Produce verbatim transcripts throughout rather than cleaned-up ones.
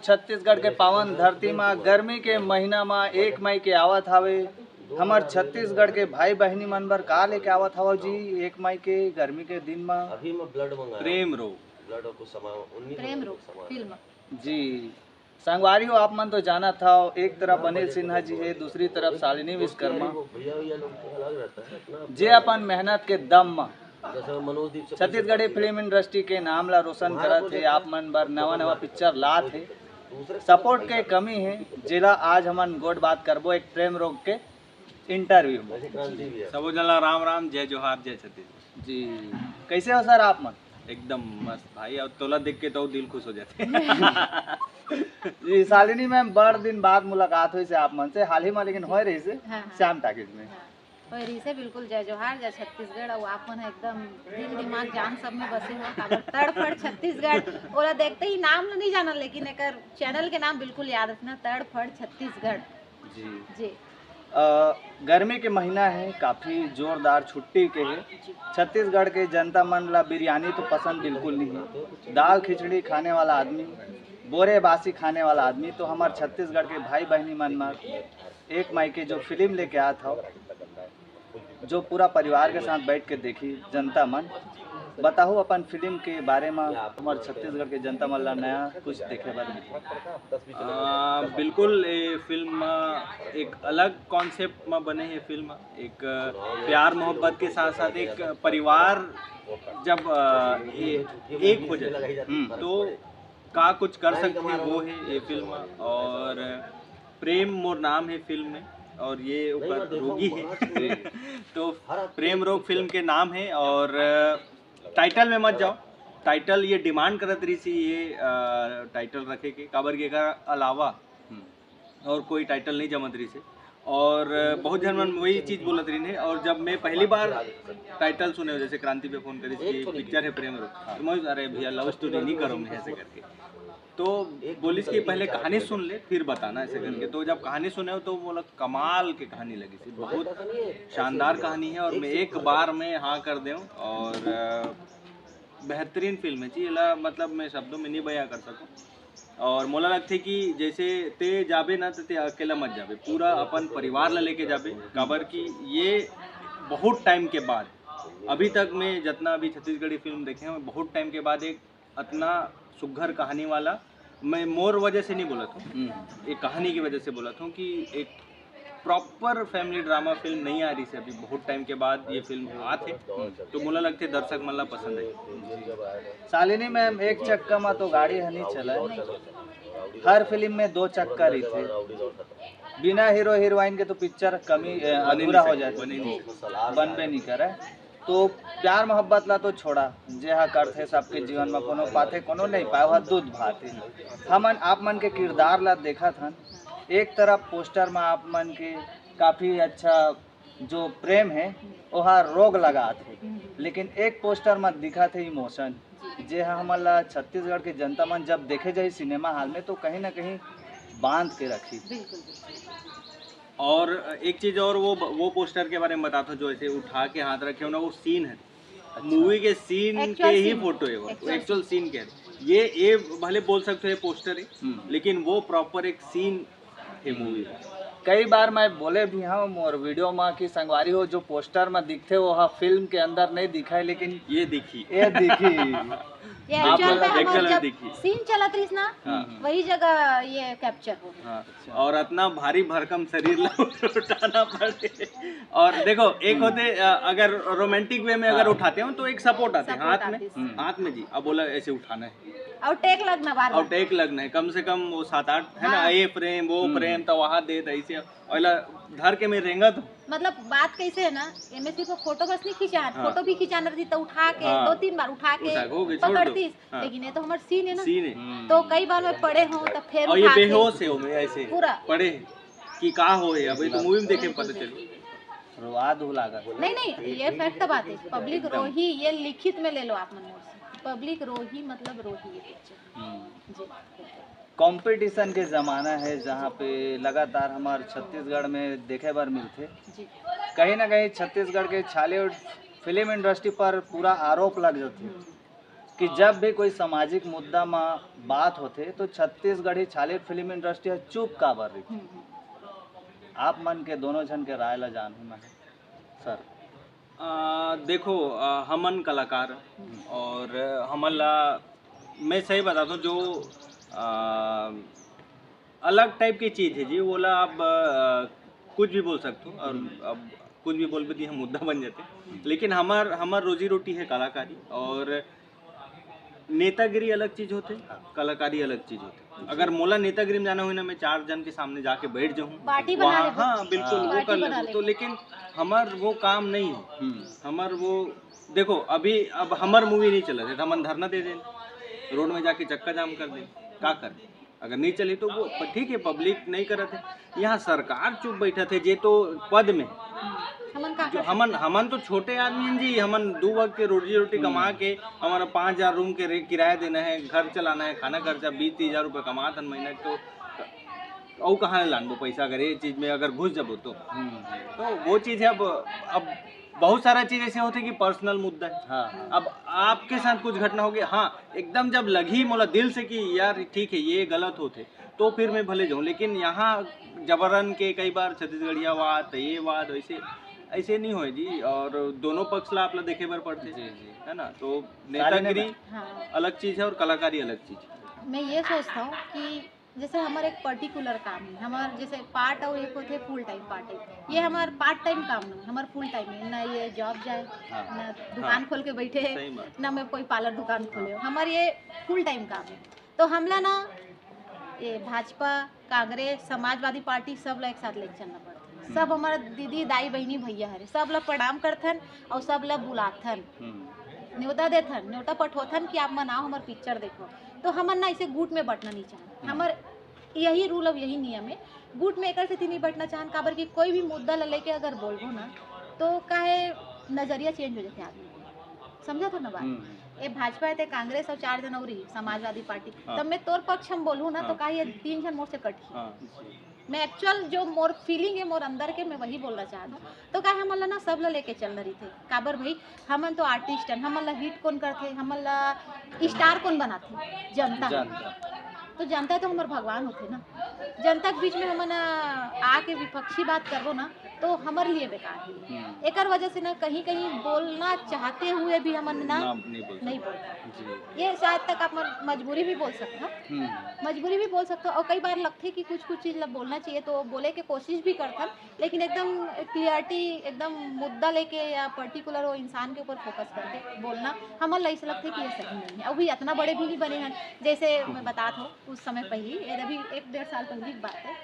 छत्तीसगढ़ के पावन धरती म गर्मी के महीना म एक मई के आवत हावे। हमर छत्तीसगढ़ के भाई बहिनी मन बर का लेके आवत हवव जी एक मई के गर्मी के दिन म? अभी मैं ब्लड मंगाया। प्रेम रोग। ब्लड और कुछ सामान, उन्नीस प्रेम हजार रोग का सामान। फिल्म। जी, संगवारी हो, आप मन तो जानत हव, एक तरफ अनिल सिन्हा जी हे, दूसरी तरफ शालिनी विश्वकर्मा, भैया भैया लोग को अलग रहता है अपना। जे अपन मेहनत के दम म जैसे मनोज दीप से छत्तीसगढ़ी फिल्म इंडस्ट्री के नाम ला रोशन करत हे, आप मन बर नवा नवा पिक्चर लात हे। सपोर्ट के कमी हे, जेला आज हमन गोठ बात करबो एक प्रेम रोग के इंटरव्यू में। क्रांति भी है। सबो जन ला राम राम, जय जोहार, जय छत्तीसगढ़। जी, कैसे हो सर आप मन? एकदम मस्त भाई, और तोला देख के तो दिल खुश हो जाते। जी, शालिनी मैम, बड़ दिन बाद मुलाकात होइस हे आप मन से, हाल ही में लेकिन होए रहिस हे हाँ, हाँ। श्याम टाकीज में। हाँ, होए रहिस हे, बिल्कुल। जय जोहार, जय छत्तीसगढ़। अउ आप मन ह एकदम दिल दिमाग जान सब में बसे हो। काबर तड़फड़ छत्तीसगढ़, ओला देखते ही नाम ल नहीं जानन, लेकिन एकर चैनल के नाम बिल्कुल याद रखना, तड़फड़ छत्तीसगढ़। जी। जी। अ, गर्मी के महीना हे, काफी जोरदार छुट्टी के हे। छत्तीसगढ़ के जनता मन ला बिरयानी तो पसंद बिल्कुल नहीं हे। दाल खिचड़ी खाने वाला आदमी, बोरे बासी खाने वाला आदमी, तो हमर छत्तीसगढ़ के भाई बहिनी मन म एक मई के जो फिल्म लेके आत हव, जो पूरा परिवार के साथ बैठ के देखी जनता मन, बताहू अपन फिल्म के बारे म, हमर छत्तीसगढ़ के जनता मन ला नया कुछ देखे बर मिलही। आ, बिल्कुल, ये फिल्म एक अलग कॉन्सेप्ट में बने हे। फिल्म एक प्यार मोहब्बत के साथ साथ एक परिवार जब आ, ये एक हो जाए, हम्म। तो का कुछ कर सकते हैं, वो है ये फिल्म। और प्रेम मोर नाम है फिल्म में, और ये ऊपर रोगी है। तो प्रेम रोग फिल्म के नाम है। और टाइटल में मत जाओ, टाइटल ये डिमांड करत रही थी ये टाइटल रखे के, काबर के एकर अलावा हम्म। और कोई टाइटल नहीं जमत रही से। और बहुत झन मन वही चीज़ बोलत रही ने। और जब मैं पहली बार टाइटल सुने, जैसे क्रांति पे फ़ोन करिस कि पिक्चर है प्रेम रोग, तो मैं, अरे भैया, लव स्टोरी नहीं करो मैं ऐसे करके। तो बोलिस कि पहले कहानी सुन ले, फिर बताना ऐसे करके। तो जब कहानी सुने हो तो बोला, कमाल के कहानी लगी थी, बहुत शानदार कहानी है। और मैं एक बार में हाँ कर देऊँ। और अ, बेहतरीन फिल्म है जी, एला मतलब मैं शब्दों में नहीं बयां कर सकूँ। और मोला लगथे कि जैसे ते जाबे ना, तो ते अकेला मत जाबे, पूरा अपन परिवार ला लेके जाबे। काबर कि ये बहुत टाइम के बाद, अभी तक मैं जितना भी छत्तीसगढ़ी फिल्म देखे हैं, बहुत टाइम के बाद एक अतना सुघर कहानी वाला, मैं मोर वजह से नहीं बोलत हूँ, हम्म। एक कहानी की वजह से बोलत हूँ कि एक प्रॉपर फैमिली ड्रामा फिल्म नहीं आ रही से अभी बहुत टाइम के बाद ये फिल्म आत हे, तो मोला लगथे दर्शक मन ला पसंद आई। शालिनी मैम, एक चक्का में तो गाड़ी ह नहीं चला, हर फिल्म में दो चक्का रहिथे। बिना हीरो हीरोइन के तो पिक्चर कमी, अ, अधूरा हो जाथे, बनबे नहीं करे। तो प्यार मोहब्बत ला तो छोड़ा, जे हा करथे सबके जीवन में, कोनो पाथे कोनो नहीं पाए, वह दूध भात हे। हमन आप मन के किरदार ला देखत हन, एक तरफ पोस्टर में आप मन के काफी अच्छा जो प्रेम हे, ओहा रोग लगात हे, लेकिन एक पोस्टर में दिखत हे इमोशन, जे हा हमन ला छत्तीसगढ़ के जनता मन जब देखे जाही सिनेमा हॉल में, तो कहीं ना कहीं बांध के रखी। बिल्कुल, बिल्कुल। और एक चीज और, वो वो पोस्टर के बारे में बताता हूँ, जो ऐसे उठा के हाथ रखे हो ना, वो सीन है, मूवी के सीन के Actual ही scene। फोटो है वो, Actual एक्चुअल सीन के है। ये ये भले बोल सकते हो ये पोस्टर है, हम्म। लेकिन वो प्रॉपर एक सीन है मूवी का। कई बार मैं बोले भी हूँ मोर वीडियो में कि संगवारी हो, जो पोस्टर में दिखथे वो हा फिल्म के अंदर नहीं दिखाए, लेकिन ये दिखी। ये दिखी। ये आप एक्चुअल लोग में देख हमर लो, जब देखिए। सीन चलत रहिस ना, हाँ। वही जगह ये कैप्चर हो गया। हाँ, और इतना भारी भरकम शरीर ला उठाना पड़े। और देखो, एक होते अ, अगर रोमांटिक वे में अगर उठाते हो तो एक सपोर्ट आते हैं सपोर्ट हाथ में, आते हैं। हम्म। हाथ में जी। अब बोला ऐसे उठाना है, और टेक लगना बार और बार। टेक लगना है, कम से कम वो सात आठ है ना, हाँ। ये फ्रेम वो फ्रेम तो वहाँ दे दे ऐसे, और ला धर के मैं रेंगा तो मतलब बात कैसे है ना, एमे सिर्फ फोटो बस नहीं खिंचा, हाँ। फोटो भी खिंचाना रही तो उठा के हाँ। दो तीन बार उठा के उठा के, वो के छोड़ दो। पकड़तीस, हाँ। लेकिन ये तो हमार सीन है ना, सीन है। हम्म। तो कई बार मैं पड़े हूँ तो फिर और ये उठा के बेहोश है वो, मैं ऐसे पूरा। पड़े हैं कि का हो है, अब ये तो मूवी में देखे पता चले। रोआ दो लागत। नहीं नहीं, ये फैक्ट बात है, पब्लिक रोही, ये लिखित में ले लो आप मन मोर से, पब्लिक रोही मतलब रोही ये पिक्चर। हम्म। जी। कंपटीशन के जमाना है, जहाँ पे लगातार हमार छत्तीसगढ़ में देखे बर मिलथे। जी। कहीं ना कहीं छत्तीसगढ़ के छालीवुड फिल्म इंडस्ट्री पर पूरा आरोप लग जाथे। कि जब भी कोई सामाजिक मुद्दा म बात होथे तो छत्तीसगढ़ी छालित फिल्म इंडस्ट्री ह चुप काबर रहिथे? आप मन के दोनों झन के राय ला जानहूं मैं, सर। आ, देखो, आ, हमन कलाकार और हमन ला, मैं सही बताता हूँ, जो आ, अलग टाइप की चीज है जी, वो ला आप आ, कुछ भी बोल सकते हो और अब कुछ भी बोलबे तो ये मुद्दा बन जाते, लेकिन हमार हमार रोजी रोटी है कलाकारी और नेतागिरी अलग चीज होथे, कलाकारी अलग चीज होथे। अगर मोला नेतागिरी में जाना होही ना, मैं चार जन के सामने जाके बैठ जाऊँ, पार्टी बना लेबो। हाँ, बिल्कुल, वो पार्टी कर बना लेबो। तो लेबो। लेकिन हमार वो काम नहीं है। हमार वो, देखो, अभी अब हमार मूवी नहीं चलत है तो हमन धरना दे दें, रोड में जाके चक्का जाम कर दें, का कर? अगर नहीं चली तो वो ठीक है, पब्लिक नहीं करत है। यहाँ सरकार चुप बैठत है, जे तो पद में हमन का जो कर हमन हमन तो छोटे आदमी हैं जी, हमन दो वक्त के रोजी रोटी कमा के हमारा पाँच हजार रूम के रे-, किराया देना है, घर चलाना है, खाना खर्चा बीस तीस हजार रुपये कमात हन महीना के, तो अउ कहाँ ले लानबो पैसा अगर ये चीज में अगर घुस जबो तो? तो वो चीज है, अब अब बहुत सारा चीज ऐसे होते कि पर्सनल मुद्दा है। हाँ। अब आपके साथ कुछ घटना हो गया, हाँ, एकदम जब लगी मोला दिल से कि यार ठीक है, ये गलत होते, तो फिर मैं भले जाऊँ, लेकिन यहाँ जबरन के कई बार छत्तीसगढ़िया वाद, ये वाद, वैसे ऐसे नहीं होए जी। और दोनों पक्ष ला आप ला देखे बर पड़ते, जी, जी। है ना? तो नेतागिरी हाँ। अलग चीज है और कलाकारी अलग चीज है। मैं ये सोचता हूँ कि जैसे हमार एक पर्टिकुलर काम है, हमार जैसे पार्ट और एक होते फुल टाइम पार्ट है, ये हमार पार्ट टाइम काम नहीं, हमार फुल टाइम है। ना ये जॉब जाए, हाँ। ना दुकान खोल के बैठे है, सही बात। ना मैं कोई पार्लर दुकान खोले हो, हमार ये फुल टाइम काम है। तो हमला ना ये भाजपा, कांग्रेस, समाजवादी पार्टी सब ला एक साथ लेके चलना पड़ता है। सब हमारा दीदी, दाई, बहनी, भैया हरे, सब ला प्रणाम करथन और सब ला बुलाथन, न्योता देथन, न्योता पठोथन कि आप मन आओ हमार पिक्चर देखो। तो हमन ना इसे गुट में बंटना नहीं चाहन। हमार यही रूल और यही नियम है, गुट में एकर सेती नहीं बंटना चाहन, काबर कि कोई भी मुद्दा ला लेके अगर बोलबो ना तो काहे नजरिया चेंज हो जाते आदमी के। समझा था ना बात? ये भाजपा है, ते कांग्रेस और चार जन और ही समाजवादी पार्टी, हाँ। तब मैं तोर पक्ष हम बोलूँ ना तो हाँ। काहे ये तीन जन मोर से कटही। हाँ। मैं एक्चुअल जो मोर फीलिंग है मोर अंदर के, मैं वही बोलना चाहत हूँ। तो काहे हमन ला ना सब ला लेके चलना रहिथे, काबर भाई हमन तो आर्टिस्ट हन, हमन ला हिट कौन करथे, हमन ला स्टार कौन बनाथे? जनता। जनता। तो जनता तो हमर भगवान होथे ना। जनता के बीच में हमन आ, आके विपक्षी बात करबो ना तो हमर लिए बेकार है। एकर वजह से ना कहीं कहीं बोलना चाहते हुए भी हमन ना ना, नहीं बोल नहीं बोलता। जी। ये शायद तक आप मन मजबूरी भी बोल सकते हो, हम्म। मजबूरी भी बोल सकते हो। और कई बार लगथे कि कुछ कुछ चीज ला बोलना चाहिए तो बोले के कोशिश भी करथन, लेकिन एकदम क्लियरिटी, एकदम मुद्दा लेके या पर्टिकुलर वो इंसान के ऊपर फोकस करके बोलना हमन ला ऐसा लगथे कि ये सही नहीं है। अभी इतना बड़े भी नहीं बने हैं, जैसे मैं बतात हूँ उस समय पहली, ये अभी एक डेढ़ साल पहली की बात है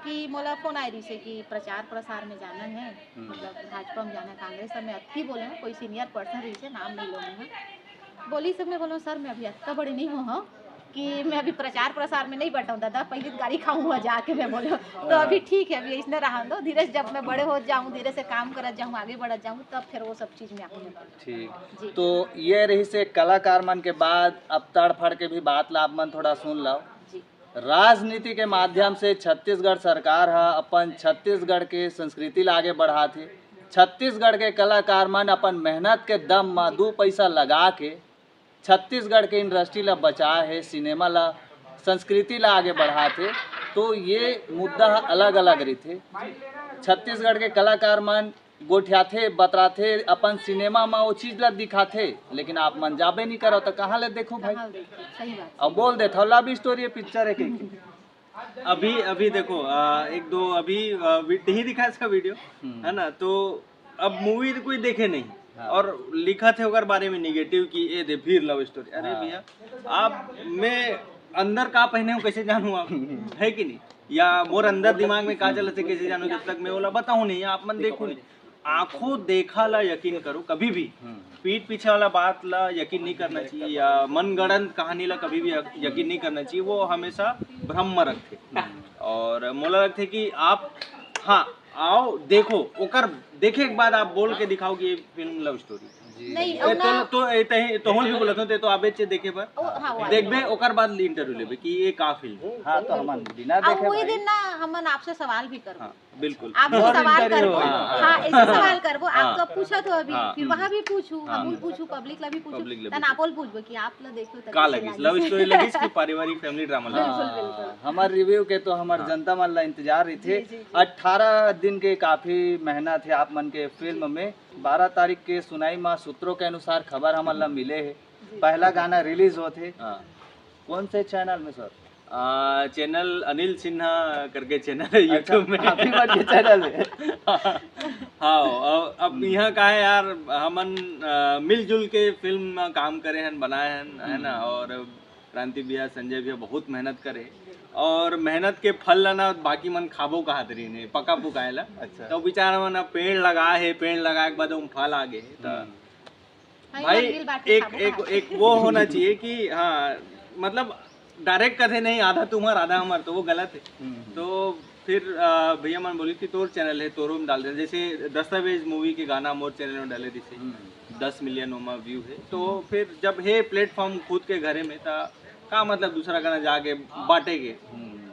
कि मोला फोन आए रहिसे कि प्रचार प्रसार में जाना है, मतलब भाजपा में जाना है, कांग्रेस में अतकी बोले हैं, कोई सीनियर पर्सन रहिसे, नाम नहीं लूँगी मैं। बोलिसे, मैं बोलूँ सर मैं अभी अतका बड़े नहीं हुआ हूँ कि मैं अभी प्रचार प्रसार में नहीं बैठा हूँ दादा, पहली तो गाली खाऊँ हुआ जाके, मैं बोलूँ। तो अभी ठीक है, अभी इसने रहन दो, धीरे से जब मैं बड़े हो जाऊँ, धीरे से काम करत जाऊँ, आगे बढ़त जाऊँ, तब फिर वो सब चीज में आऊँगी। ठीक। जी। तो ये रहिसे कलाकार मन के बात, अब तड़फड़ के भी बात ला आप मन थोड़ा सुन लाओ। जी। राजनीति के माध्यम से छत्तीसगढ़ सरकार ह अपन छत्तीसगढ़ के संस्कृति ला आगे बढ़ात हे। छत्तीसगढ़ के कलाकार मन अपन मेहनत के दम म दू पैसा लगा के छत्तीसगढ़ के इंडस्ट्री ला बचाए हे, सिनेमा ला, संस्कृति ला आगे बढ़ात हे। तो ये मुद्दा ह अलग-अलग रहिथे। छत्तीसगढ़ के कलाकार मन गोठियाथे, बतराथे, अपन सिनेमा म वो चीज ला दिखाथे, लेकिन आप मन जाबे नहीं करो तो कहाँ ले देखो भाई? कहाँ देखो? सही बात। अब बोल देथव, लव स्टोरी पिक्चर है कहीं। अभी अभी देखो, आ, एक दो अभी आ, वी- नहीं दिखा इसका वीडियो, है ना? तो अब मूवी तो कोई देखे नहीं और लिखत हे ओकर बारे में निगेटिव कि ए दे फिर लव स्टोरी। अरे भैया, आप मैं अंदर का पहने हूँ कैसे जानूँ आप? है कि नहीं? या मोर अंदर दिमाग में का चलत हे कैसे जानूँ जब तक मैं ओला बताऊँ नहीं, आप मन देखो नहीं। आंखों देखा ला यकीन करो कभी भी, पीठ पीछे वाला बात ला यकीन नहीं करना चाहिए, या मनगढ़ंत कहानी ला कभी भी यक- यकीन नहीं करना चाहिए। वो हमेशा भ्रम में रखथे। और मोला लगथे कि आप, हाँ, आओ देखो, ओकर देखे के बाद आप बोल के दिखाओ कि ये फिल्म लव स्टोरी। नहीं, ए, तो, तो ए, तही, तोहूँ भी बोलत हो, ते तो आबे चे देखे बर। ओ, हाँ, वो देखबे, आबे। ओकर बाद इंटरव्यू लेबे कि ये का फिल्म है। हाँ, तो हमन बिना अब देखे वही भाई। दिन ना हमन आपसे सवाल भी करबो। हाँ, बिल्कुल। आपसे और सवाल इंटरव्यू करबो। होगा। हाँ, ऐसे सवाल करबो। आप हाँ। तो पूछत हो अभी, हाँ। फिर वहाँ भी पूछू, हाँ। हम पूछू, पब्लिक ला भी पूछू, पब्लिक ला तन पूछू। आप बोल पूछबो कि आप ला देख लो, तन का कैसे लगिस? लव स्टोरी लगिस कि पारिवारिक फैमिली ड्रामा लगिस? बिल्कुल, बिल्कुल। हाँ, हमार रिव्यू के तो हमार हाँ। जनता मन ला इंतजार रहिथे। जी, जी, जी। अठारह दिन के काफी मेहनत है आप मन के फिल्म में। बारह तारीख के सुनाई मा सूत्रों के अनुसार खबर हमन ला मिले है। जी। पहला गाना रिलीज होत है। हाँ। कौन से चैनल में सर? आ, चैनल अनिल सिन्हा करके चैनल है अच्छा, YouTube में। आप ही बात के चैनल है। हाँ, अब, अब हम्म। यहाँ का है यार, हमन, आ, मिलजुल के फिल्म में काम करे हन, बनाए हन, है ना? हम्म। और क्रांति भैया, संजय भैया बहुत मेहनत करे, और मेहनत के फल ला ना बाकी मन खाबो कहत रहिन हे, पका पुकाए ला। अच्छा। तो बेचारा मन अब पेड़ लगाए हे, पेड़ लगाए के बाद ओम फल आ गे हे, तो हम्म। भाई, भाई, मन मिल बांट के एक, खाबो एक, खाबो। एक वो होना चाहिए कि हाँ, मतलब डायरेक्ट कथे नहीं, आधा तुम्हार, आधा हमार, तो वो गलत है। हम्म। तो फिर, अ, भैया मन बोली कि तोर चैनल है, तोरो में डाल दे। जैसे दस्तावेज मूवी के गाना मोर चैनल में डाले दिसे, हम्म। दस मिलियन ओमा व्यू है। तो फिर जब हे प्लेटफॉर्म खुद के घरे में, त का मतलब दूसरा गाना जाके बांटे के? हम्म।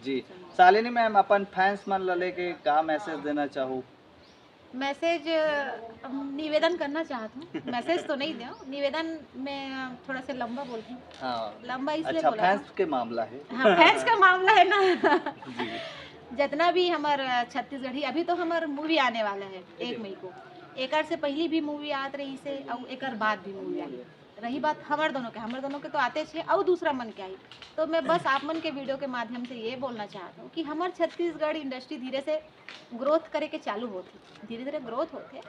जी, शालिनी मैम, अपन फैंस मन ला लेके का मैसेज देना चाहू? मैसेज, अम, निवेदन करना चाहत हूँ, मैसेज तो नहीं दे, निवेदन में थोड़ा सा लंबा बोलती हूँ। हाँ। लंबा इसलिए अच्छा, बोला फैंस था। के मामला है। हाँ, फैंस का मामला है ना। जी। जितना भी हमार, अ, छत्तीसगढ़ी, अभी तो हमार मूवी आने वाला है एक मई को, एकर से पहली भी मूवी आत रहिसे, और एकर बाद भी मूवी आई। रही बात हमर दोनों के, हमर दोनों के तो आते छे, और दूसरा मन के आई। तो मैं बस आप मन के वीडियो के माध्यम से ये बोलना चाहत हूँ कि हमर छत्तीसगढ़ इंडस्ट्री धीरे से ग्रोथ करे के चालू होत हे, धीरे धीरे ग्रोथ होत हे।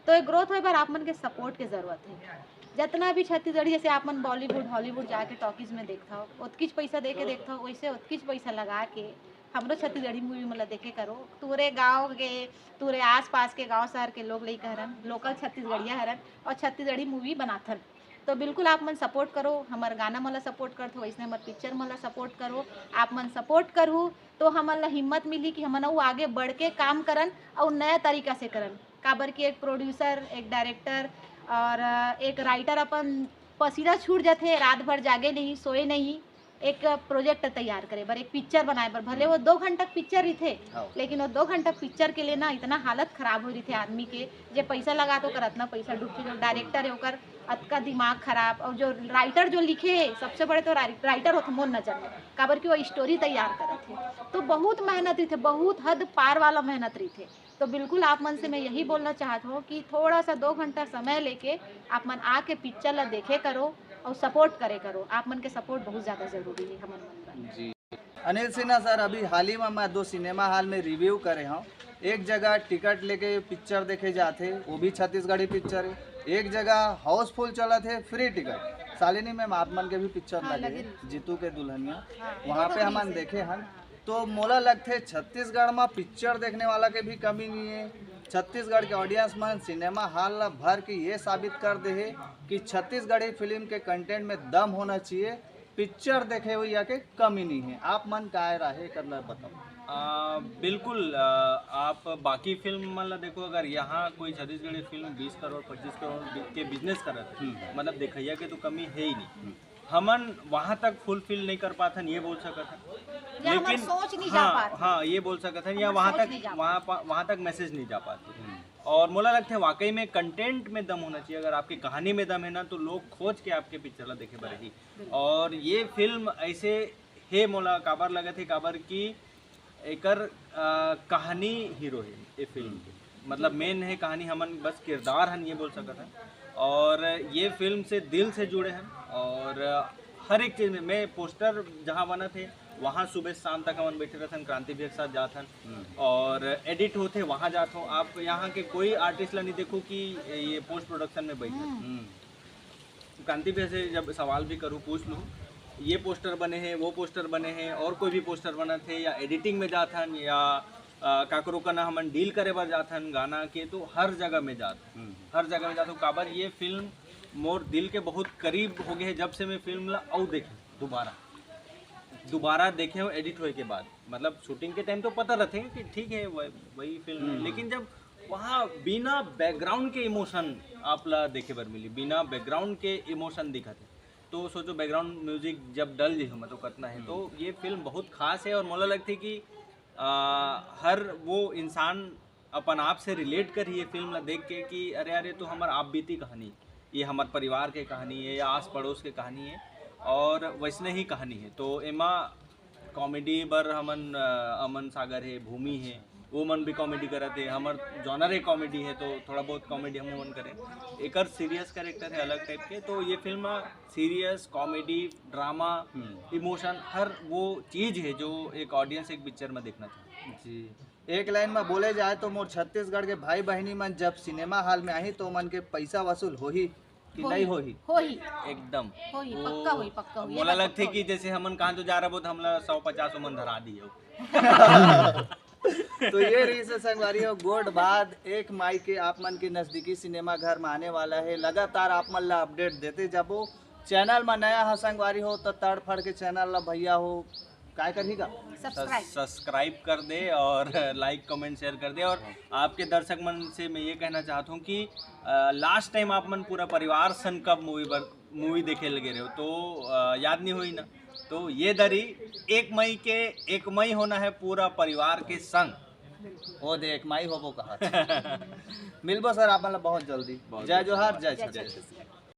तो ये ग्रोथ होए बर आप मन के सपोर्ट के जरूरत है। जितना भी छत्तीसगढ़ी, जैसे आप मन बॉलीवुड, हॉलीवुड जाके टॉकीज में देखथव, ओतकीच पैसा दे के देखथव, वैसे ओतकीच पैसा लगा के हमरो छत्तीसगढ़ी मूवी मन ला देखे करो। तोरे गांव के, तोरे आसपास के गांव शहर के लोग लइका हरन, लोकल छत्तीसगढ़िया हरन और छत्तीसगढ़ी मूवी बनाथन। तो बिल्कुल आप मन सपोर्ट करो, हमर गाना मन ला सपोर्ट करथो, वैसने हमर पिक्चर मन ला सपोर्ट करो। आप मन सपोर्ट करहू तो हमन ला हिम्मत मिलही कि हमन अउ आगे बढ़ के काम करन अउ नया तरीका से करन। काबर कि एक प्रोड्यूसर, एक डायरेक्टर और, अ, एक राइटर अपन पसीना छूट जाथे, रात भर जागे नहीं, सोए नहीं, एक प्रोजेक्ट तैयार करे बर, एक पिक्चर बनाए बर, भले वो दो घंटा के पिक्चर रहिथे, हाँ। लेकिन वो दो घंटा के पिक्चर के लिए ना इतना हालत खराब हो रहिथे आदमी के, जे पैसा लगा तो ओकर अतना पैसा डूब चुके, डायरेक्टर है ओकर अतका दिमाग खराब, और जो राइटर जो लिखे है, सबसे बड़े तो राइ-, राइटर होथे मोर नजर में, काबर कि वो स्टोरी तैयार करत है, तो बहुत मेहनत रहिथे, बहुत हद पार वाला मेहनत रहिथे। तो बिल्कुल आप मन से मैं यही बोलना चाहत हूँ कि थोड़ा सा दो घंटा समय लेके आप मन आके पिक्चर ला देखे करो और सपोर्ट करे करो। आप मन के सपोर्ट बहुत ज़्यादा जरूरी है हमन मन बर। जी। अनिल सिन्हा सर, अभी हाल ही में मैं दो सिनेमा हॉल में रिव्यू करे हूँ। एक जगह टिकट लेके पिक्चर देखे जाथे, वो भी छत्तीसगढ़ी पिक्चर है। एक जगह हाउसफुल चलत है, फ्री टिकट। शालिनी मैम, आप मन के भी पिक्चर हाँ, लगे लगे है, रही। जीतू के दुल्हनिया, हाँ, वहाँ वो तो पे हमन फ्री से। देखे हन। हाँ। तो मोला लगथे छत्तीसगढ़ में पिक्चर देखने वाला के भी कमी नहीं है। छत्तीसगढ़ के ऑडियंस मन सिनेमा हॉल ला भर के ये साबित कर दे है कि छत्तीसगढ़ी फिल्म के कंटेंट में दम होना चाहिए, पिक्चर देखे हुई या के कमी नहीं है। आप मन का राय है, कर ला बताओ। आ, बिल्कुल। आ, आप बाकी फिल्म मन ला देखो, अगर यहाँ कोई छत्तीसगढ़ी फिल्म बीस करोड़, पच्चीस करोड़ बि-, के बिजनेस करत है, हम्म। मतलब देखइया के तो कमी है ही नहीं। हम्म। हमन वहाँ तक फुलफिल नहीं कर पाथन, ये बोल सकत हन। या हमर लेकिन सोच नहीं जा हाँ, पात। हाँ, ये बोल सकत हन, या हमर वहाँ सोच तक, नहीं जा वहाँ पा-, वहाँ तक मैसेज नहीं जा पात। हम्म। और मोला लगथे वाकई में कंटेंट में दम होना चाहिए। अगर आपकी कहानी में दम है ना, तो लोग खोज के आपके पिक्चर ला देखे बर ही। बिल्कुल। और ये फिल्म ऐसे हे मोला काबर लगत हे, काबर कि एकर, अ, कहानी हीरो हे ये फिल्म के, मतलब मेन हे कहानी, हमन बस किरदार हन, ये बोल सकत हन। और ये फिल्म से दिल से जुड़े हन और हर एक चीज़ में, मैं पोस्टर जहाँ बनत हे वहाँ सुबह शाम तक हमन बैठे रहथन, क्रांति भैया के साथ जाथन। हम्म। और एडिट होथे वहाँ जात हो, आप यहाँ के कोई आर्टिस्ट ला नहीं देखो कि ये पोस्ट प्रोडक्शन में बैठे। हम्म। हम्म। क्रांति भैया से जब सवाल भी करूँ, पूछ लूँ, ये पोस्टर बने हैं, वो पोस्टर बने हैं, और कोई भी पोस्टर बनत हे, या एडिटिंग में जात हन, या, अ, काकरो कना हमन डील करे बर जात हन गाना के, तो हर जगह में जात हन। हम्म। हर जगह में जात हूँ। काबर ये फिल्म मोर दिल के बहुत करीब हो गए है, जब से मैं फिल्म ला अउ देखे दोबारा, दोबारा देखे हूँ एडिट होए के बाद। मतलब शूटिंग के टाइम तो पता रहते हैं कि ठीक है, वह-, वही फिल्म है, हम्म। लेकिन जब वहाँ बिना बैकग्राउंड के इमोशन आप ला देखे बर मिली, बिना बैकग्राउंड के इमोशन दिखत हे। तो सोचो, बैकग्राउंड म्यूजिक जब डल जाही, मतलब कतना हे, तो ये फिल्म बहुत खास हे। और मोला लगथे कि आ, हर वो इंसान अपन आप से रिलेट करही ये फिल्म ला देख के कि अरे, अरे, तो हमर आप बीती कहानी, ये हमर परिवार के कहानी हे या आस पड़ोस के कहानी हे, और वैसने ही कहानी हे। तो एमा कॉमेडी बर हमन, अ, अमन सागर हे, भूमि हे, वो मन भी कॉमेडी करत हे। हमर जॉनर हे कॉमेडी हे, तो थोड़ा बहुत कॉमेडी हम मन करें। एकर सीरियस कैरेक्टर हे अलग टाइप के, तो ये film serious, comedy, drama, emotion, हर वो चीज हे जो एक ऑडियंस एक पिक्चर में देखना चाहिए। जी, एक लाइन में बोले जाए तो मोर छत्तीसगढ़ के भाई बहिनी मन जब सिनेमा हॉल में आही तो मन के पैसा वसूल होही कि होही। नहीं होही? होही। एकदम। होही, वो पक्का होही, पक्का होही। ये मोला बात लगथे पक्का कि जैसे हमन कहाँ तो जा रहा, बहुत हमला सौ पचास मन धरा दी हो। तो ये रहिस हे संगवारी हो, गोठ बात एक मई के आप मन के नजदीकी सिनेमा घर में आने वाला हे। लगातार आप मन ला अपडेट देते जाबो। चैनल में नया हा संगवारी हो तो तड़फड़ के चैनल ला भैया हो काय करही का? सब्सक्राइब। सब्सक्राइब कर दे और लाइक, कमेंट, शेयर कर दे। और आपके दर्शक मन से मैं ये कहना चाहता हूँ कि लास्ट टाइम आप मन पूरा परिवार सन कब मूवी बर मूवी देखे लगे रहे हो, तो अ, याद नहीं हुई ना। तो ये दरी एक मई के, एक मई होना है पूरा परिवार के संग। ओ दे, एक मई होबो कहा। मिलबो सर आप मन ला बहुत जल्दी। बहुत जय जल्दी। जोहार, जय जय छत्तीसगढ़। छत्तीसगढ़।